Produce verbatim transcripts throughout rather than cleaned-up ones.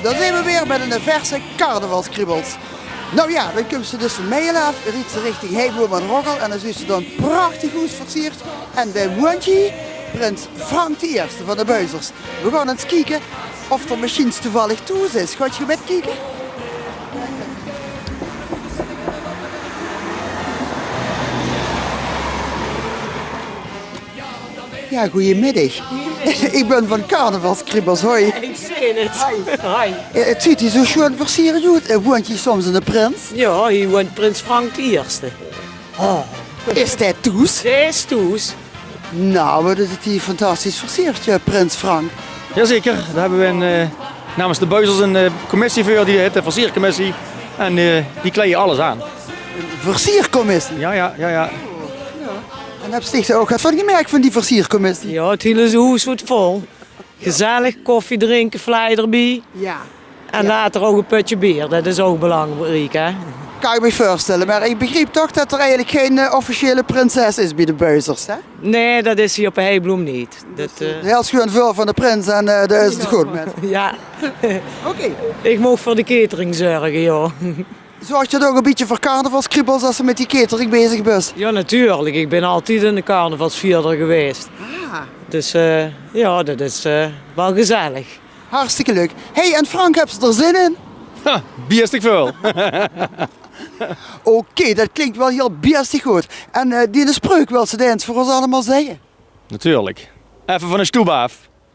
Dan zeen we weer met 'n verse Carnavalskriebels. Nou ja, dan kump ze dus van Meijel aaf, riet ze richting Heibloom en Roggel en dan zuut ze dan prachtig hoes versierd. En dao woont hie prins Frank de Ierste van de Buizers. We gaon ins kieke of d'r mesjiens toevallig thoes is. Gaot geer mitkieke? Ja, goeiemiddig. Ik bin van Carnavalskriebels, hoi. Ik zeen 't. Hoi. Eh, 't zuut hie zo sjoen versierd oet. Eh, woont hie soms 'ne prins? Ja, hie woont prins Frank de Ierste. Oh. Is dae thoes? Dae is thoes. Nou, wat is 't hie fantastisch versierd, ja, prins Frank. Jazeker, dao hebbe we 'n, eh, namens de Buizers 'n, eh, commissie veur, die hit de versiercommissie. En, eh, die kleie alles aan. Versiercommissie? Ja, ja, ja, ja. En hebs dich d'r ouk get van gemerk van die versiercommissie? Ja, 't hiele hoes woort vol. Gezellig koffie drinke, vlaai d'rbie. Ja. En later ouk 'n pötje beer, det is ouk belangriek, hè? Kan ik mich veurstelle, maar ik begriep toch det d'r eigelik gein, eh, officiële prinses is bie de Buizers, hè? Nee, det is hie op Heibloom neet. Det, eh, Hiel sjoen veur van de prins en, eh, dao is 't good mit. Ja. Oké. Ik moog veur de catering zörge, ja. Zörg det ouk 'n bietje veur carnavalskriebels as se mit die catering bezig bis? Ja, natuurlijk. Ik bin altied 'ne carnavalsvierder gewaes. Ah. Dus, eh, ja, det is, eh, waal gezellig. Hartstikke leuk. Hey, en Frank, hebs se d'r zin in? Ha, biestig väöl. Oké, det klink waal hiel biestig good. En, eh, die spreuk wils se dae ins veur ós allemaol zègke? Natuurlijk. Effe van de stoep aaf.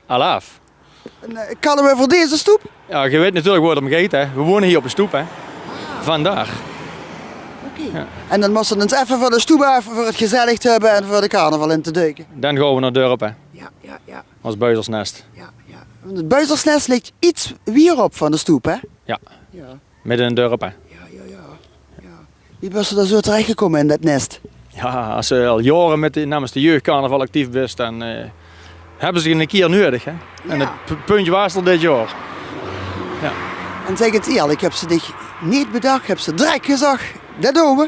Alaaf. En, eh, kalle we veur deze stoep? Ja, ge wet natuurlijk wo 't um geit, hè. We wone hie op de stoep, hè. Vandaar. Oké. Ja. En dan mós se ins effe van de stoep aaf veur 't gezellig te hebbe en veur de carnaval in te duike. Dan gaon we nao 't dörp, hè. Ja, ja, ja. Ós Buizersnest. Ja, ja. Want 't Buizersnest lik iets wiejer op van de stoep, hè? Ja. Ja. Midde in 't dörp, hè. Ja, ja, ja. Ja. Wie bis se dao zo terechgekómme in det nest? Ja, as se al jaore mit de, namens de jeugdcarnaval actief bis, dan, eh, hebbe ze dich 'ne kier nudig, hè. En 't p-, puntje waas d'r dit jaor. Ja. En zèk ins ierlik, hebs se dich neet bedach, hebs se drek gezag: det doon we?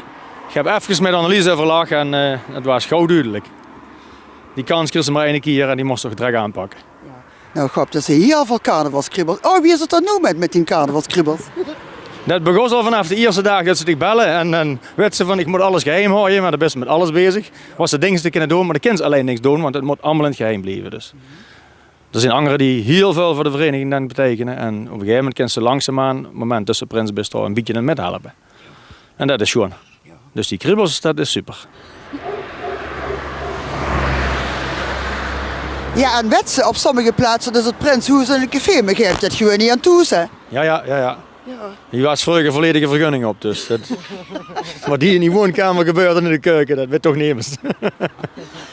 Ik heb efkes mit Annelies euverlag en, eh, 't waas gaw dudelik. Die kans kriss se maar eine kier en die mós se toch drek aanpakke. Ja. Nou, ik haop det se hiel väöl carnavalskriebels. Oh, wie is 't dan noe mit, mit die carnavalskriebels? Det begós al vanaaf de ierste daag det ze dich belle en dan wets se van: ik mót alles geheim haoje, maar dan bis se mit alles bezig. Wat se dinks te kinne doon, maar dan kins se allein niks doon, want 't mót allemaol in 't geheim blieve. Dus d'r zeen angere die hiel väöl veur de vereniging dan beteikene en op 'n gegaeve moment kins se langzaamaan, op 't moment det se prins bis, toch 'n bietje in mithelpe. En det is sjoen. Dus die kriebels, det is super. Ja, en wets se, op sommige plaatse is 't prinsehoes en 't café, maar ge hebs det gewoon neet aan thoes, hè? Ja, ja, ja, ja. Ja. Hie waas vreuger volledige vergunning op, dus det, wat hie in die woonkamer gebeurde in de keuke, det wet toch nemes.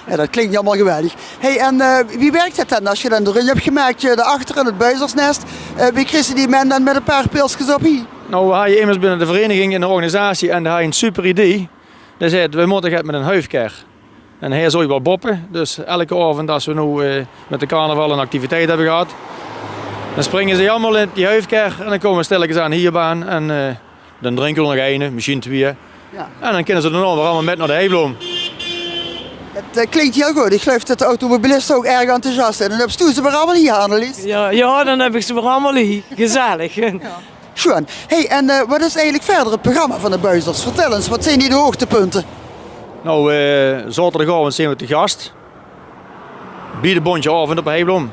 Ja, det klink allemaol geweldig. Hey, en, eh, wie werk det dan? As ge dan de run hebt gemaak, eh, dao achter in 't Buizersnest, eh, wie kriss se die men dan mit 'n paar pilskes op hie? Nou, we haje immers binne de vereniging 'n organisatie en dae haaj 'n super idee. Dae zaet: we mótte get mit 'n huifkar. En hae zoj waal boppe. Dus elke aovend, as we noe, eh, mit de carnaval 'n activiteit hebbe gehad, dan springe ze allemaol in die huifkar en dan kómme we stillekes aan hie baan. En, eh, dan drinke we nog eine, mesjien twieë. Ja. En dan kinne ze daonao weer allemaol mit nao de Heibloom. 't, eh, klink hiel good. Ik geluif det de automobiliste ouk erg enthousiast zeen. En dan hebs doe ze weer allemaol hie, Annelies. Ja, ja, dan heb ik ze weer allemaol hie. Gezellig. Ja. Sjoen. Hey, en, eh, wat is eigelik verder 't programma van de Buizers? Vertel ins, wat zeen die de hoogtepunte? Nou, eh, zaoterdigaovend zeen we te gast bie de Bóntje Aovend op Heibloom.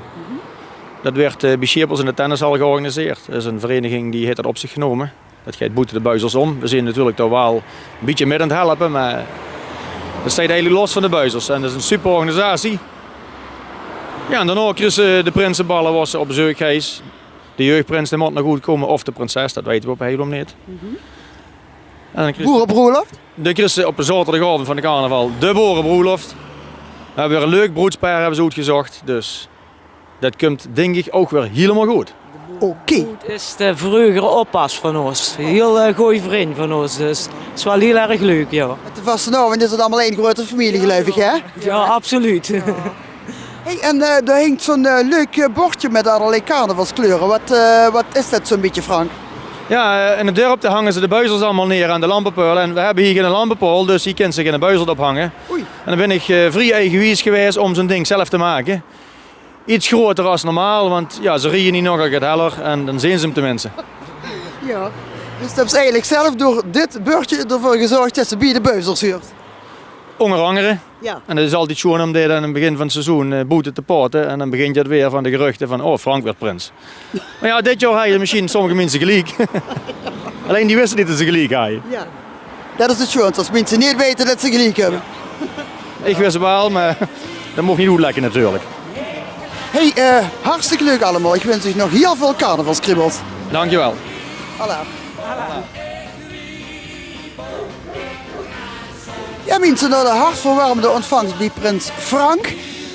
Det weurt, eh, bie Sjeepels in de tennishal georganiseerd. Det is 'n vereniging die haet det op zich genome. Det geit boete de Buizers um. We zeen natuurlijk dao waal 'n bietje mit aan 't helpe, maar det steit eigelik los van de Buizers. En det is 'n super organisatie. Ja, en daonao kriss se de prinseballe, wo se op bezeuk geis. De jeugdprins, dae mót nog good kómme, of de prinses, det weite we op Heibloom neet. En dan kriss se Boerebroelof? Dan kriss se op de zaoterdigaovend van de carnaval de boerebroelof. We hebbe weer 'n leuk broedspaar hebbe ze oetgezóch, dus det kump, dink ik, ouk weer hielemaol good. Oké. Oet is de vreugere oppas van ós. Hiel, eh, gooj vrindj van ós, dus 't is waal hiel erg leuk, ja. Mit de vastelaovend is 't allemaol ein groeate femilie, geluif ik, hè? Ja, absoluut. Hey, en, eh, dao hingk zo'n, eh, leuk, eh, bordje mit allerlei carnavalskleure. Wat, eh, wat is det zo'n bietje, Frank? Ja, eh, in 't dörp, dao hange ze de Buizers allemaol neer aan de lampepaol. En we hebbe hie geine lampepaol, dus hie kins se geine Buizer ophange. Oei. En dan bin ik, eh, vrie eigenwies gewaes um zo'n ding zelf te make. Iets groter as normaal, want ja, ze rieje hie nogal get heller en dan zeen ze 'm tenminste. Ja, dus doe höbs eigelik zelf door dit bördje d'rveur gezörg det ze bie de Beuzers huurt. Ónger angere. Ja. En det is altied sjoon óm dit aan 't begin van 't seizoen eh, boete te paote. En dan begint 't weer van de geruchte van, oh, Frank wuuert prins. Mer ja, dit jaor hawwe mesjien sommige minse geliek. Allein die wiste neet det ze geliek hawwe. Ja. Det is 't sjoonste, as minse neet weite det ze geliek höbbe. Ich wis 't waal, mer det moch neet oetlekke natuurlik. Hey, eh, hartstikke leuk allemaol. Ich wins uch nog hiel väöl carnavalskriebels. Dankjewel. Alaaf. Ja, minse, nao de hartverwarmende ontvangs bie prins Frank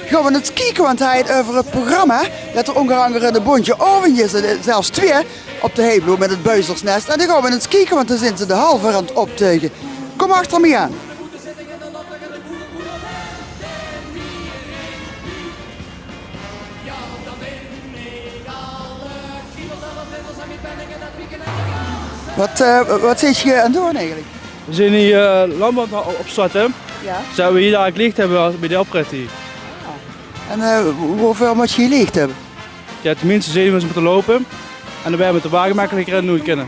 gaon v'r ins kieke, want hae haet 't euver 't programma det d'r ónger angere de Bóntje Aovendj is, eh, zelfs twieë, op de Heibloem mit 't Buizersnest. En dan gaon v'r ins kieke, want dan zeen ze de halve aan 't optuige. Kóm achter mich aan. Wat, eh, wat zeet geer aan 't doon eigelik? V'r zeen hie eh, lamp aan 't opzètte. Ja. Zólle v'r hie dalik leech höbbe bie de oprit hie. En eh, wo-, woveur mót geer hie leech höbbe? Ja, tenminste, zenuwe mótte loupe. En dan bèn v'r mit de wage mekkeliker in noe kinne.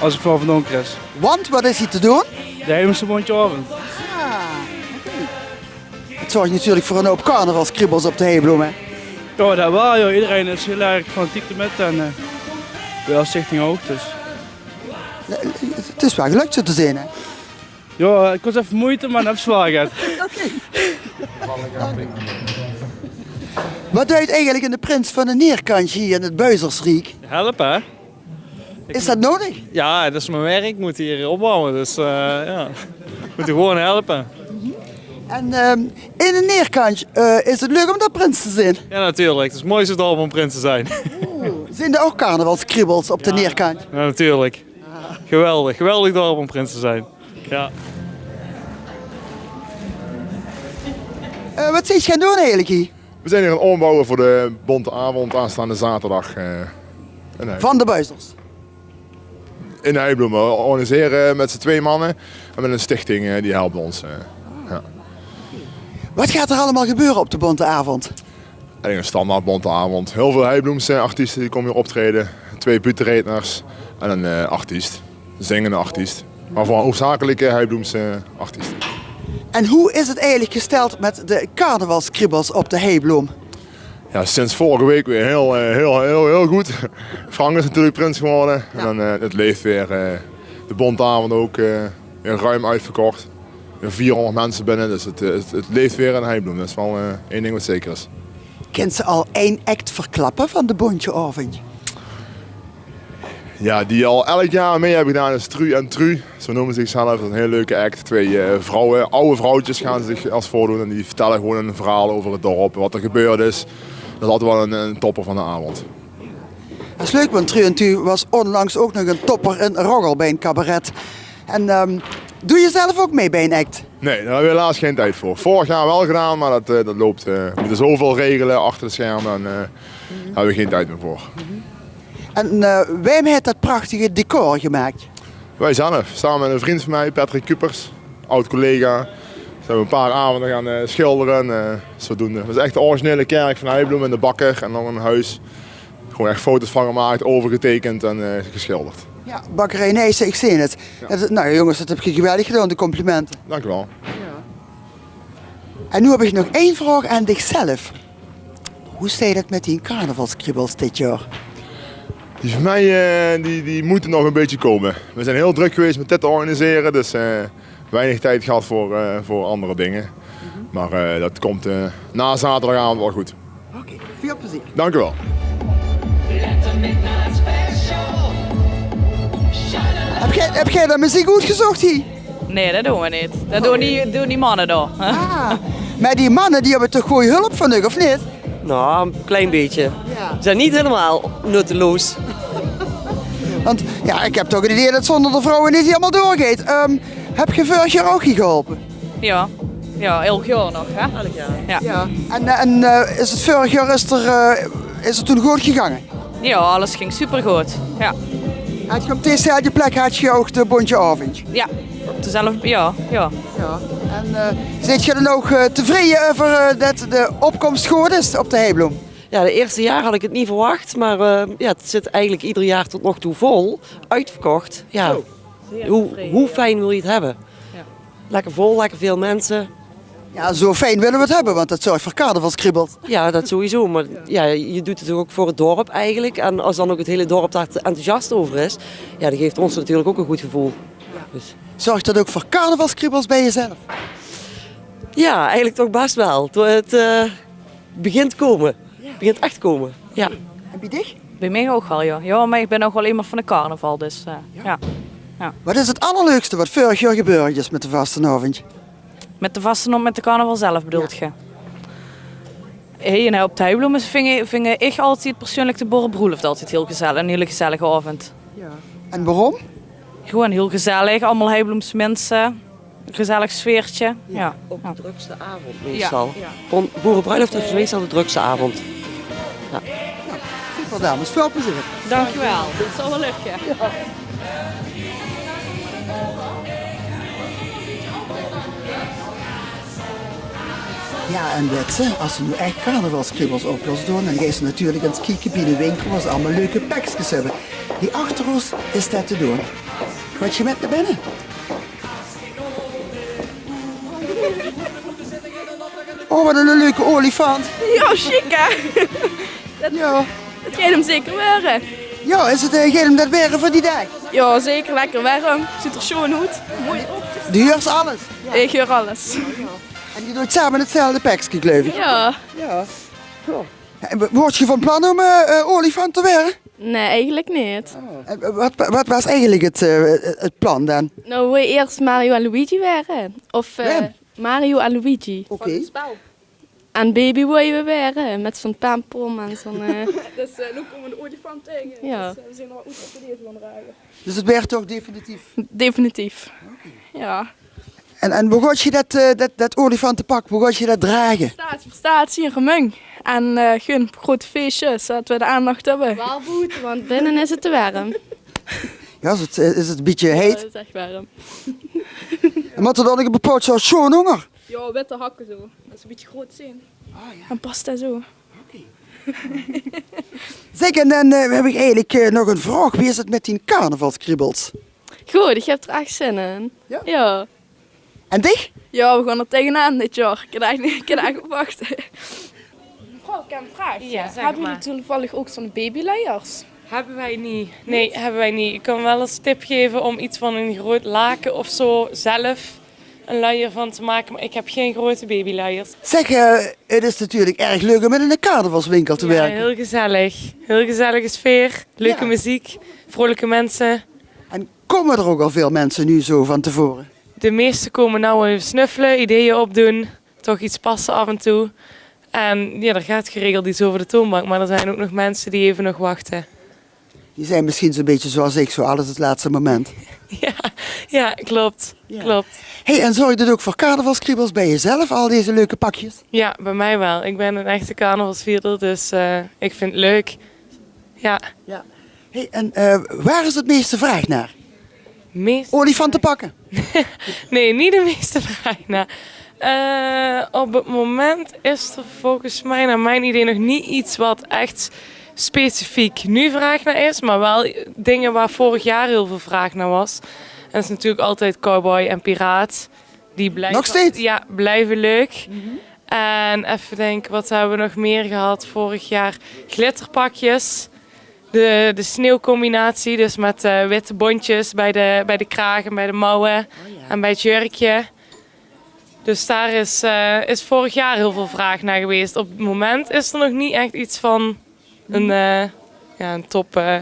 As 't veur van donker is. Want wat is hie te doon? De Heibloemse Bóntje Aovendj. Ah, oké. 't Zörg natuurlik veur 'n houp carnavalskriebels op de Heibloem, hè? Ja, det waal, joh. Ederein is hiel erg fanatiek d'rmit en eh, v'r as stichting ouch, dus. 't Is waal gelök, zoe te zeen, hè? Ja, 't kos effe meujte, mer 't höb zwaor gehad. Oké. Wat deit eigelik 'ne prins van 'n neerkantje hie in 't Buizersriek? Helpe, hè? Is det nudig? Ja, det is mien werk. Ich mót hie opbouwe, dus eh, ja. Mót gewoon helpe. En ehm, in 'n neerkantje, eh, is 't leuk óm dao prins te zeen? Ja, natuurlik. 't Is 't moiste dörp óm prins te zeen. Oeh, zeen d'r ouch carnavalskriebels op de neerkantje? Ja, natuurlik. Geweldig, geweldig dörp óm prins te zeen. Ja. Eh, wat zeet geer aan 't doon eigelik hie? V'r zeen hie aan 't opbouwe veur de Bónte Aovendj aanstaonde zaterdag eh, in Heibloem. Van de Buizers? In Heibloem. V'r organisere mit z'n twieë manne en mit 'n stichting eh, die helpt ós. Eh. Ja. Wat geit d'r allemaol gebeure op de Bónte Aovendj? Eigelik 'ne standaard Bónte Aovendj. Hiel väöl Heibloemse artieste die kómme hie optraeje. Twieë buuttereedners en 'n eh, artiest. Zingende artiest. Mer veural hoofdzakelik eh, Heibloemse artieste. En wie is 't eigelik gesteld mit de carnavalskriebels op de Heibloem? Ja, sinds vörrige waek weer hiel eh, hiel, hiel, hiel good. Frank is natuurlik prins gewore. En dan eh, 't leef weer eh, de Bónte Aovendj ouch eh, weer ruim oetverkoch. Weer veerhóngerd minse binne, dus 't eh, 't, 't leef weer in Heibloem. Det is waal eh, ein ding wat zeker is. Kins se al ein act verklappe van de Bóntje Aovendj? Ja, die al elk jaor mei höbbe gedaon is Tru en Tru. Zoe neume ze zichzelf. Det is 'n hiel leuke act. Twieë eh, vrouwe, aw vrouwtjes gaon zich es veurdoon en die vertèlle gewoon 'n verhaol euver 't dörp, wat d'r gebeurd is. Det is altied waal 'n, 'n topper van de aovendj. Det is leuk, want Tru en Tru waas ónlangs ouch nog 'ne topper in Roggel bie 'n cabaret. En ehm, doe geer zelf ouch mei bie 'n act? Nae, dao höbbe v'r helaas gein tied veur. Vörrig jaor waal gedaon, mer det eh, det löp eh, v'r mótte zoväöl regele achter de scherme en eh, dao höbbe v'r gein tied mie veur. En eh, wae haet det prachtige decor gemaak? V'r zelf, same mit 'ne vrundj van mich, Patrick Kupers, aod-collega. V'r höbbe 'n paar aovendje gaon eh, sjildere, eh, zodoende. Det is ech de originele kèrk van Heibloem en de bakker en nog 'n hoes. Gewoon ech foto's van gemaak, euvergeteikend en eh, gesjilderd. Ja, bakkerie Nijsse, ich zeen 't. Ja. Det, nou jónges, det höb geer geweldig gedaon, de complimente. Dank uch waal. En noe höb ich nog ein vraog aan dich zelf. Wie steit 't mit die carnavalskriebels dit jaor? Die van mich eh, die, die mótte nog 'n bietje kómme. V'r zeen hiel drök gewaes mit dit te organisere, dus eh, weinig tied gehad veur eh, veur anger dinger. Mer eh, det kump eh, nao zaterdigaovendj waal good. Oké, väöl plezeer. Dank uch waal. Höb geer, höb geer de meziek oetgezóch hie? Nae, det doon v'r neet. Det doon die, doon die manne dao. Ah, mer die manne die höbbe toch gooj hulp van uch, of neet? Nou, 'n klein bietje. Ja. Ze zeen neet hielemaol nutteloos. Want ja, ich höb toch 't idee det zónger de vrouwe neet hielemaol doorgeit. Ehm, höb geer vörrig jaor ouch hie geholpe? Ja. Ja, elk jaor nog, hè? Elk jaor. Ja. Ja. En eh, en eh, is 't vörrig jaor, is 't eh, is 't toen good gegange? Ja, alles ging supergood. Ja. Haet geer op dezelfde plek, haet geer ouch de Bóntje Aovendj? Ja, op dezelfde, ja, ja. Ja. En eh, zeet geer dan ouch eh, tevreje euver eh, det de opkomst good is op de Heibloom? Ja, de eerste jaor had ik het niet verwacht, maar eh, ja, het zit eigenlijk ieder jaar tot nog toe vol. Uitverkocht. Ja. Hoe, hoe fijn wil je het hebben? Lekker vol, lekker veel mensen. Ja, zo fijn wille we het höbbe, want det zörg veur carnavalskriebels. Ja, dat sowieso. Maar ja, je doet het toch ook voor het dorp eigenlijk. En als dan ook het hele dorp daar te- enthousiast over is, ja, dat geeft ons natuurlijk ook een goed gevoel. Dus. Zörg det ouch veur carnavalskriebels bie jezelf? Ja, eigenlijk toch best wel. Het eh, begint komen. Begint echt te komen. Ja. En bie dich? Bie mich ouch waal, ja. Ja, maar ik bin ouch waal emes van de carnaval, dus eh, ja. Wat is het allerleukste wat veurig jaor gebeurd is met de vastelaovend? Met de vastelaovend, met de carnaval zelf bedoelt ge? Hey, en op de Heibloom is, ving, ving ik altijd persoonlijk de boerenbroeloft altijd heel gezellig. Een hele gezellige avond. En waarom? Gewoon heel gezellig, allemaal Heiblooms mensen. Gezellig sfeertje. Ja. Ook de drukste avond meestal. Ja. Bon- Boerenbruiloft is meestal de drukste avond. Ja. Super dames, veel plezier. Dankjewel. Dat zal wel lukken. Ja, en wet ze, as ze noe ech carnavalskriebels op los doon, dan geis ze natuurlik ens kieke bie de winkel, wo ze allemaol leuke pekskes höbbe. Hie achter ós is det te doon. Gaot geer mit nao binne? Oh, wat ein leuke olifant. Ja, sjiek, hè? Ja. Det geit 'm zeker waere. Ja, is 't eh, geit 'm det waere veur die daag? Ja, zeker. Lekker werm. Zuut d'r sjoon oet. Mooi. Doe huurs alles? Ik huur alles. En geer doot same 'tzelfde pekske, gleuf ik. Ja. Ja. Goh. En w- waors geer van plan om eh, eh, olifant te waere? Nee, eigenlijk niet. En w- wat, wat waas eigenlijk het, eh, het plan dan? Nou, we eerst Mario en Luigi waere. Of eh, Wem? Mario en Luigi. Oké. En baby woeje we waere, met zo'n pempom en zo'n eh, Dus eh, noe kómme we de olifant taenge. Ja. Dus eh, we zien d'r waal oet of we die van drage. Dus het waert toch definitief? Definitief. Ja. En, en wo gaot geer det, eh, det, det olifantepak, wo gaot geer det drage? Staat, staat hier gemung. En eh, gewoon groot feestje, zodat we de aandacht hebben. Wel boete, want binnen is het te werm. Ja, is het, eh, is het een bietje heet? Ja, het is echt werm. En mót d'r dan nog ein bepaald soort sjoon honger? Ja, witte hakken zo. Dat is een beetje groot zeen. Ah, ja. En pasta zo. Zeg, en dan eh, heb ik eigenlijk eh, nog een vraag. Wie is het met die carnavalskriebels? Goed, ik heb er echt zin in. Ja? Ja. En dich? Ja, we gaan er tegenaan dit jaar. Ik kan eigenlijk niet, ik kan eigenlijk niet wachten. Mevrouw, ik heb een vraag. Ja, zeg maar. Hebben jullie toevallig ook zo'n babyluiers? Hebben wij niet. Nee, hebben wij niet. Ik kan wel eens tip geven om iets van een groot laken of zo zelf een luier van te maken, maar ik heb geen grote babyluiers. Zeg, eh, het is natuurlijk erg leuk om in een carnavalswinkel te werken. Ja, heel gezellig. Heel gezellige sfeer, leuke muziek, vrolijke mensen. En komen er ook al veel mensen nu zo van tevoren? De meeste komen nou even snuffelen, ideeën opdoen, toch iets passen af en toe. En ja, er gaat geregeld iets over de toonbank, maar er zijn ook nog mensen die even nog wachten. Die zijn misschien zo'n beetje zoals ik, zo alles het laatste moment. Ja, ja, klopt. Ja. Klopt. Hey, en zorgt het ook voor carnavalskriebels bij jezelf, al deze leuke pakjes? Ja, bij mij wel. Ik ben een echte carnavalsvierder, dus eh, ik vind het leuk. Ja. Ja. Hey, en eh, waar is het meeste vraag naar? Meest Olifanten pakken? Nee, niet de meeste vraag naar. Eh, op het moment is er volgens mij, naar mijn idee, nog niet iets wat echt specifiek nu vraag naar is, maar wel dingen waar vorig jaar heel veel vraag naar was. En dat is natuurlijk altijd cowboy en piraat. Die blijven Nog steeds? Ja, blijven leuk. En even denken, wat hebben we nog meer gehad vorig jaar? Glitterpakjes. De, de sneeuwcombinatie, dus met eh, witte bontjes bij de, bij de kraag en bij de mouwen en bij het jurkje. Dus daar is, eh, is vorig jaar heel veel vraag naar geweest. Op het moment is er nog niet echt iets van een, eh, ja, een top, eh,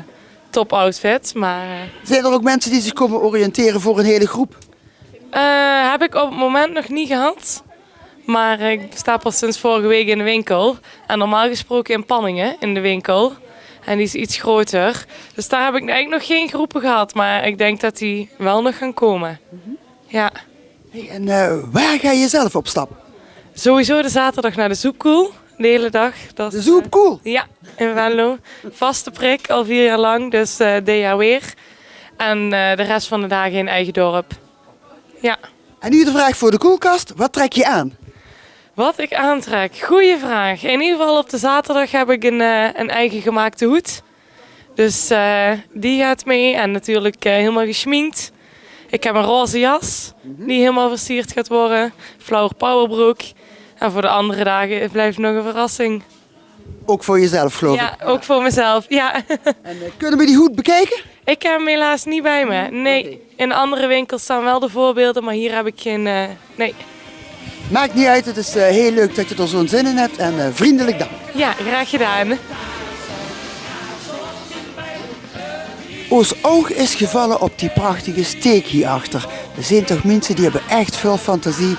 top outfit. Maar eh, Zijn er ook mensen die zich komen oriënteren voor een hele groep? Eh, heb ik op het moment nog niet gehad. Maar ik sta pas sinds vorige week in de winkel. En normaal gesproken in Panningen in de winkel. En die is iets groter. Dus daar heb ik eigenlijk nog geen groepen gehad. Maar ik denk dat die wel nog gaan komen. Ja. Hey, en eh, waar ga je zelf op stap? Sowieso de zaterdag naar de Zoepkoel. De hele dag. Dat De is, eh, Zoepkoel? Ja, in Venlo. Vaste prik, al vier jaar lang. Dus eh dit jaar weer. En eh, de rest van de dagen in eigen dorp. Ja. En noe de vraag veur de koelkast: wat trek je aan? Wat ik aantrek? Goeie vraag. In ieder geval op de zaterdag heb ik een, eh, een eigen gemaakte hoed. Dus eh, die gaat mee. En natuurlijk eh, helemaal geschminkt. Ik heb een roze jas die helemaal versierd gaat worden. Flower powerbroek. En voor de andere dagen blijft nog een verrassing. Ook voor jezelf, geloof ik. Ja, ook voor mezelf, ja. En eh, kunnen we die hoed bekijken? Ik heb hem helaas niet bij me. Nee, in andere winkels staan wel de voorbeelden, maar hier heb ik geen, eh, nee. Maakt niet uit, het is eh, heel leuk dat je er zo'n zin in hebt en eh, vriendelijk dank. Ja, graag gedaan. Oos oug is gevalle op die prachtige steek hie achter. D'r zeen toch minse die höbbe echt väöl fantasie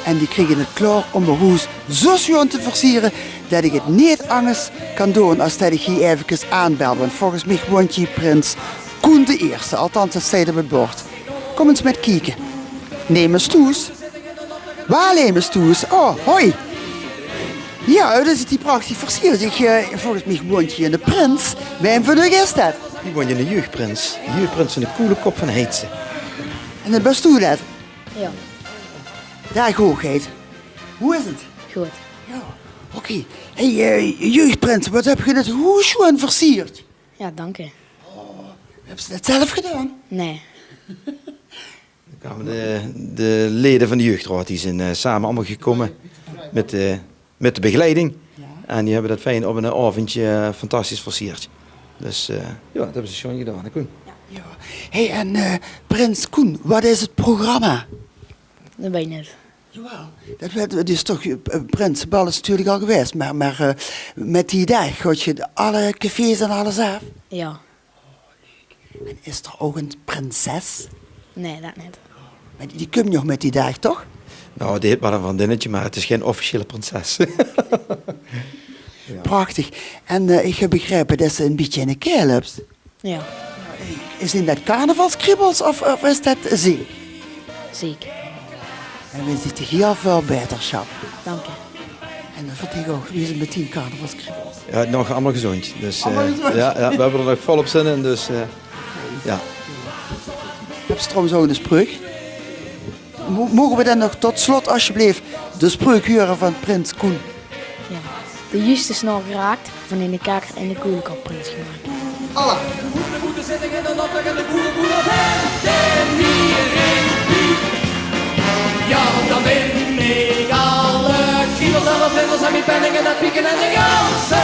en die kriege 't klaor óm d'r hoes zo sjoon te versiere det ich 't neet angers kan doon es det ich hie efkes aanbel, want volges mich woont hie prins Koen de Eerste, althans det steit op 't bord. Kóm ins mit kieke. Nemes thoes. Waal nemes thoes. Oh, hoi. Jao, det is die prachtig versierd. Ich, eh, volges mich woont hie de prins. Wae van uch is det? Hie woont de jeugdprins. De jeugdprins van de Koelekop van Heitse. En det bös doe det? Jao. Daag hoogheid. Wie is 't? Good. Jao, oké. Hey, eh, jeugdprins, waat höbs se det hoes sjoon versierd. Jao, dank uch. Höbs se det zelf gedaon? Nae. D'r kome de, de leje van de jeugdraod, die zeen eh, same allemaol gekómme mit de, mit de begeleiding. Jao. En die höbbe det fijn op ein aovendje eh, fantastisch versierd. Dus eh, jao, det höbbe ze sjoon gedaon, hè, Koen? Jao. Hey, en eh, prins Koen, waat is 't programma? Det weit ich neet. Jawaal, det weit, 't is toch, eh, prinsebal is natuurlik al gewaes, mer, mer eh, mit die daag gaot geer alle cafés en alles aaf? Jao. En is d'r ouch ein prinses? Nae, det neet. Mer die, die kump nog mit die daag, toch? Nou, die haet waal ein vriendinnetje, mer 't is gein officiële prinses. Prachtig. En eh, ich höb begrepe det se ein bietje eine kael höbs. Jao. Zeen det carnavalskriebels of, of is det zeik? Zeik. En wins ich dich hieël väöl baetersjap. Dank uch. En dan veur dich ouch, wie is 't mit die carnavalskriebels? Jao, nog allemaol gezóndj. Dus, eh, allemaol gezóndj? Jao, jao, veer höbbe d'r nog volop zin in, dus eh, jao. Höbs se trouwens ouch ein spreuk? Mo-, moge we dan nog tot slot alsjeblieft de spreuk heure van prins Koen? Jao. De juuste snor geraak, van in de kaker en de koelekop prins gemaak. Alaaf! Jao, dan win ich alle kriebels, alle vlinders en mien penning en det pieke en de ganse